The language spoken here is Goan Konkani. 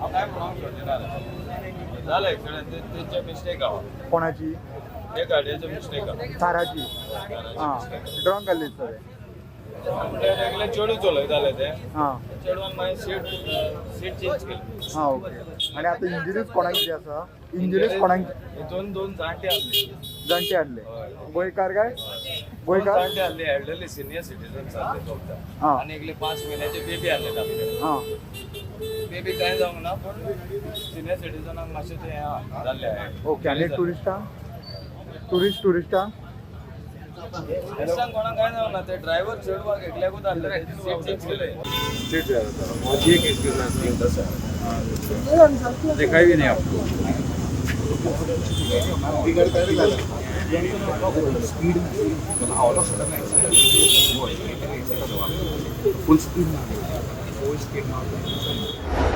हांव कांय म्हणूंक सोदिना. जालें एक्सिडंट, तेंचे मिस्टेक आहा. कोणाची? ते गाडयेचो मिस्टेक आहा. थाराची? हां, ड्रंक आसले सगळे. म्हणजे एकले चेडूं चलयताले ते. हां. चेडवान मागीर सीट सीट चेंज केली. हां, ओके. आनी आतां इंजुरीज कोणाक कितें आसा? इंजुरीज कोणाक? हितून दोन जाणटे आहले. जाणटे हाडले? हय. गोंयकार काय? दोन गोंयकार? जाणटे आहले, एल्डरली सिनियर सिटीजन्स आहले चोवता. हां. आनी एकले 5 म्हयन्याचे बेबी आहले आपले. हां. बेबी कांय जावंक ना, पूण सिनियर सिटीजनाक मातशें तें हें जाल्लें आहे. ओके, आनी टुरिस्टां, टुरिस्ट, टुरिस्टां? टुरिस्टांक कोणाक कांय जावंक ना. ते ड्रायव्हर चेडवाक एकल्याकूच आहले, सीट चेंज केलें. सीट ज़्यादा था और ये किसके साथ दिखाई भी नहीं आपको. Out of sudden accident, full speed में आ गया, फुल स्पीड में.